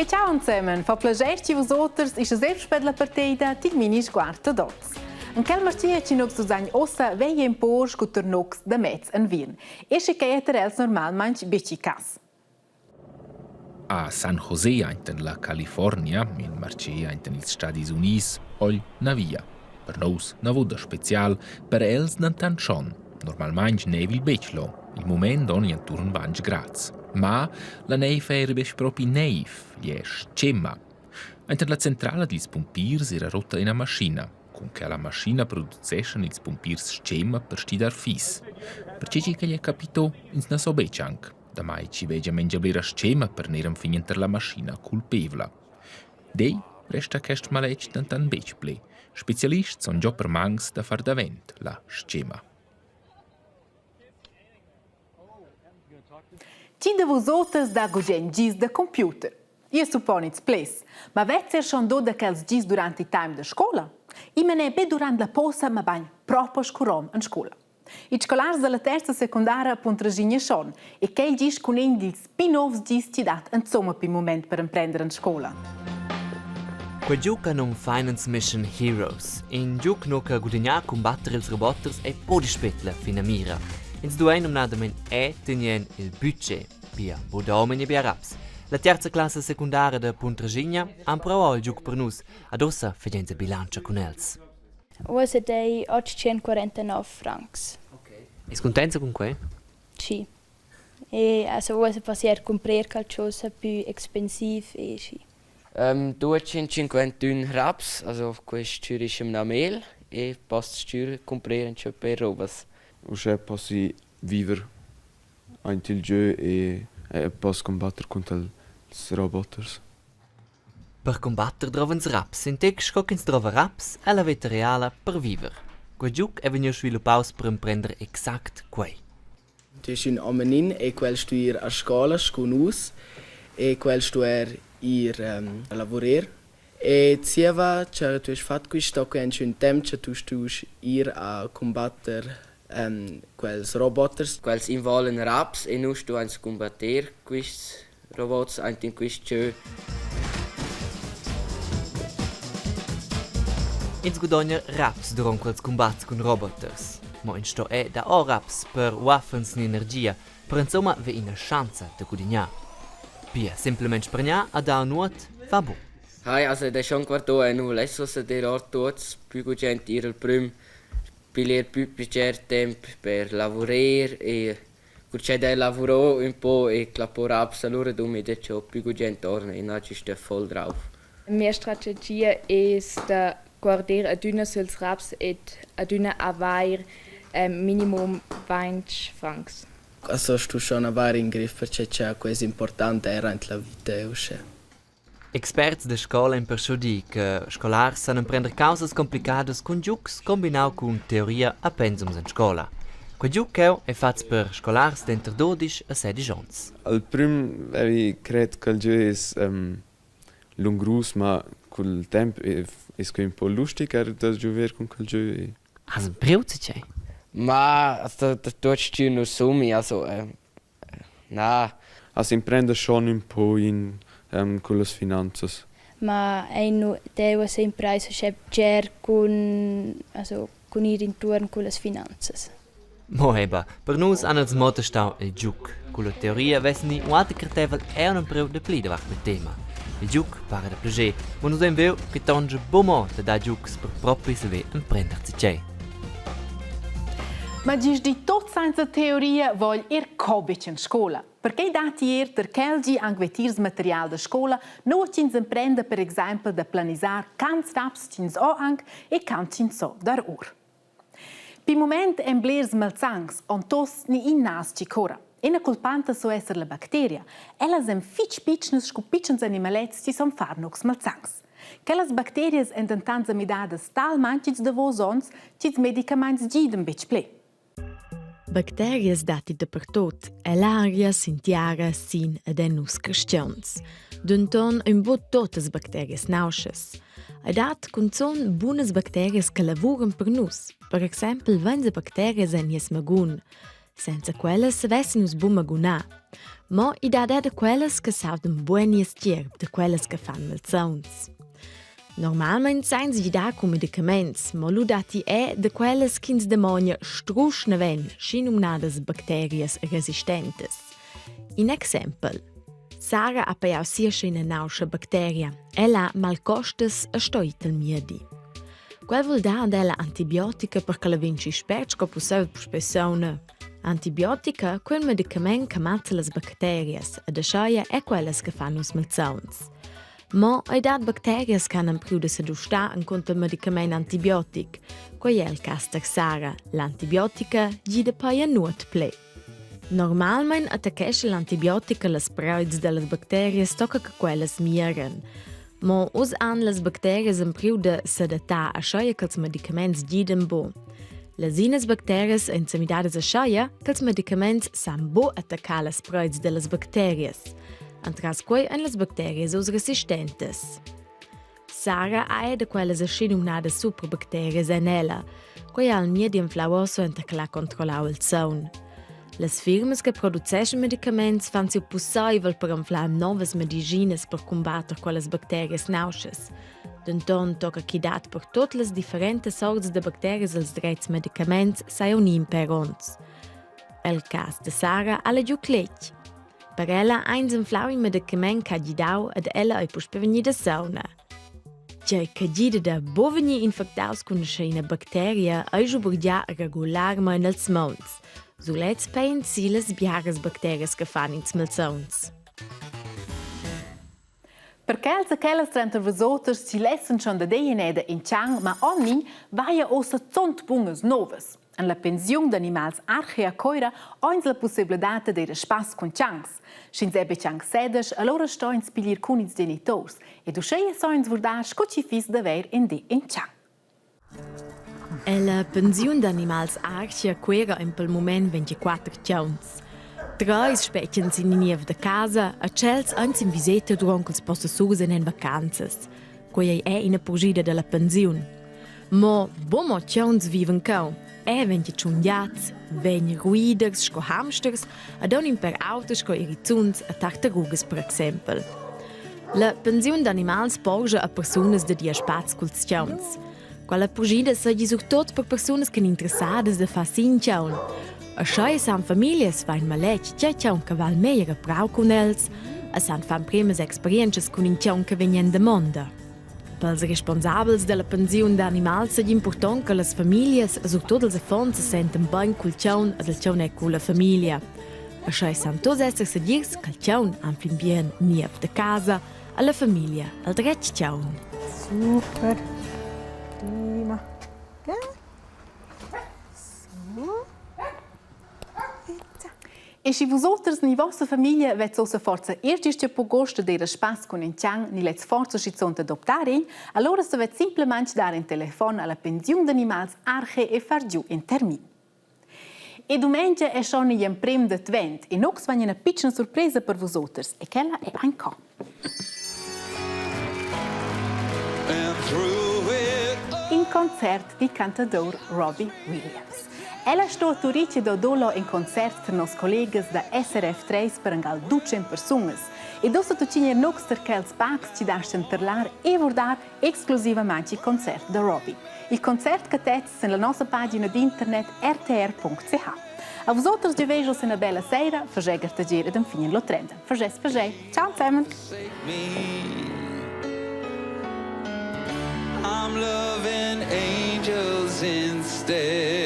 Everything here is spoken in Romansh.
E ciao insemen, fa plager ci vus oters e sche spet la partida tig mini sguard da dots. En quel marcia ci nox dus agn ossa vei en po scutter nox da mez en vin. E sche quei er els normalmaing betg cas. A San José ainten la California, in marché ainten ils Stadis Unis, ogl navia. Per nous navot da special, per els dentant schon. Normalmaing neivil betg lo, il mument ogni anturn 20 grads. Ma la neiv era betg propi neiv, gli è tschemma. Ainten la centrala dils pumpiers era rotta ina maschina. Cun quella maschina produceschan ils pumpiers tschemma per stidar fis. Perche che quel è capito, ins na so betg anc. Damai chi vegia mengia blera tschema per gnir enfin inter la maschina culpevla. Dei resta quest maletg dentant betg ple. Spezialists han giò per mangs da far davent la schema. Chi da vus oters dà gugent gis da computer? Ia supponits ples, ma vezzer schon do da quels gis durant il temp da scola? I menè be durant la posa, ma bagn propo scurom in scola. Ils scolars dalla terza secundara Puntraschigna schon e quei gis cun in dils pli novs gis chi dat insomma pil mument per emprender en scola. Quei giug ha num Finance Mission Heroes. In giug no che gudignar cumbatter ils roboters ei podispet la finamira. Ins duei numnadamein è tener il budget, pia buca bia raps. La terza classa secundara da Puntraschigna ha empruau il giug per nus, ad ussa fagein bilantscha cun els. Uossa dei 849 francs. Es cuntenza cun quei? Sì. E also uossa poss eir cumprer qualchosa pü expensiv e schi. 251 raps, also quist stürischem na mel e poss stür cumprer ün per robas. Uschè possi viver aint il giö e e poss cumbatter cunter ils roboters. Per cumbatter drov'ins raps, in tec sco ch'ins drova raps ella veta reala per viver. Quei giug ei vegnius sviluppaus per emprender exact quei. Tu es ün homenin e quel stu ir a scoula scu nus e quel stu eir ir a lavurer. E zieva cha tu hast fat quist document ün temp cha tu stust ir a cumbatter quels roboters. Quels involan raps e nus stuains cumbatter quists robots aint in quist giö. Ins gudogna raps duront quels cumbats cun roboters. Mo ins sto era dar ora raps per uaffens ni energia, per insomma ver ina schanza da gudignar. Pia simpelmein spargnar a dar nuot fa bu. Hai, also da schon guardò e nu vuless ussa dir or tuots pü gugent ir al prüm, piglier pü bger temp per lavurer e Cur ch'el ha lavurò ün po e clappò raps, alura dum id cho pü gugent torna e na chi sta voll drauf. Mia strategia es da guarder adüna süls raps ed adüna avair minimum vainch francs. Also stu schon avair ün grif perche cha que es important eir aint la vita e uschè. Experts da scola ein perschuadi che scolars san emprender caussas complicadas cun giugs combinau cun teoria a pensums en scola. Quei giug cheu ei fatgs per scolars denter dudisch e sedisch onns. Al prüm avevi cret ch'el gieu es lungrus, ma cul temp es que ün po lustig er da giuver cun quel gieu e Has priu tgei? Ma also da tuot stü nu sumi, also na. As imprenda schon ün po in cullas finanzas. Ma ei nu deva sempre uschè bger cun also cun ir intuorn cullas finanzas. Mo eba, per nus han els mo testau il giug. Culla teoria vessen ni ualti carteivel era empriu dapli davart il tema. Il giug para da plascher, mo nus vein viu che tonscha buca mo da dar giugs per propi saver emprender zatgei. Ma gist di tot senza teoria vogl ir co betg en scola. Perquei datti er ter quel gi anc vetiers material da scola, nua ch'ins emprenda per exempel da planisar cants raps ch'ins ho anc e cants ch'ins so dar or. Pi mument èn blers malsangs on tos ni in nas chi cora. Ina culpanta so esser la bacteria. Ellas èn fitg pitschnas scu pitschens animalets chi son far nocs malsangs. Quellas bacterias èn dentant sa midadas talmain ch'ils davos onns ch'ils medicaments gidan betg pli. Bacterias datti dapertut, ell'aria, sin tiara, sin ed en nus cristians. Denton ein buc tuttas bacterias nauschas. Ei dat cunzun bunas bacterias che lavuran per nus. Per exempel vein bacterias en nies magun. Senza quellas savessin nus buca magunar. Mo i dat er da quellas che saudan bugen nies tgierp, da quellas che fan malsauns. Normalmein san ins gidar cun medicaments, mo lu datti è da quellas ch'ins damogna strusch naven, schinumnadas bacterias resistentas. In exempel. Sara ha pajau sia ina nauscha bacteria. Ella ha malcostas e sto ir al miedi. Quel vul dar ad ella antibiotica per ch'ella vinci spert sco pusseivel puspei sauna. Antibiotica, quel medicament che mazza las bacterias ed aschia è quellas che fan nus malsauns. Mo ei dat bacterias che han empriu da sedustar encunter il medicament antibiotic. Quei è il cass da Sara. L'antibiotica gida pia nuot pli. Normalmein attacchescha l'antibiotica las paraids dallas bacterias tocca che quellas mieran. Mo oz han las bacterias empriu da s'adattar aschia ch'ils medicaments gidan buc. Las inas bacterias ein semidadas aschia ch'ils medicaments san buc attaccar las paraids dallas bacterias. Entras quei ein las bacterias oz resistentas. Sara ha da quellas aschinumnadas superbacterias en ella. Quei ha il miedi anflau ora suenter ch'el ha controllau il saun. Las firmas che produceschan medicaments fan siu pusseivel per anflar novas medischinas per cumbatter quellas bacterias nauschas. Denton tocca ch'i dat per tut las differentas sorts da bacterias els dretgs medicaments sai unim per onns. El cas da Sara ha giu cletg. Per ella ha ins anflau in medicament che ha gidau ed ella ei puspei vegnida sauna. Tgei che gida da buca vegnir infectaus cun ina bacteria ei schubergiar regularmein els mauns. Sulets pein si las biaras bacterias che fan ins malsauns. Per quels e quellas tranter vus chi lessan schon da deieneda in Chang, ma ogni vaia uossa zuond bunas novas. En la pensiun d'animals Arche a Coira ho la pussibladad d'ir a spass cun changs. Sch'ins è be anc sedesch, alura sto ins piglier cun ils genitors ed uscheia so ins vurdar sco chi fiss d'avair in di in chang. Ella pensiun d'animals Arche a Cuera ein pel mument 24 tgauns. Treis spetgan sin in niev da casa, a tschels ein sin viseta duront ch'ils possessurs ein en vacanzas. Quei ei ina purschida dalla pensiun. Mo buca mo tgauns vivan cheu. Ei vegn tschun giats, vegn ruiders sco hamsters ed aunc in per auters sco erizuns e tartarugas per exempel. La pensiun d'animals porscha a persunas da dir spaz culs tgauns. Quella purschida seigi surtut per persunas ch'èn interessadas da far sin tgaun. Aschia san famiglias far in maletg tgei tgaun che val meglier a prau cun els e san far empremas experientschas cun in tgaun che vegn en damonda. Pels responsabels dalla pensiun d'animals seigi impurtont che las famiglias e surtut ils affons se sentan bein cul tgaun ed il tgaun è culla famiglia. Aschia san tuts esser segirs ch'il tgaun anflin bien niev da casa alla famiglia al dretg tgaun. Super. Prima. Gell? So. E schi vus oters ni vossa famiglia vez ossa forza er gist po gost d'ir a spass cun in tgàn ni lez forza schizunt adoptar in, allora savet simplamaing dar in telefon alla pensiun d'animals Arche e far giu in termin. E dumengia è schon igl emprem d'advent e nox vegn ina pitschna surpresa per vus oters e quella è anc In concert di cantador Robbie Williams. Ella sto a Turitg ed Odolo in concert per nos collegas da SRF 3 per angal 200 persunas. Ed ussa tuttina nox ter quels pacs ci dasten terlar e vurdar exclusivamain il concert da Robbie. Il concert che tez sen la nossa pagina d'internet rtr.ch. A vus oters giaveischos una bella sera, faschè gartagier ed infine lo trend. Faschess faschè. Ciao zusammen. I'm loving angels instead.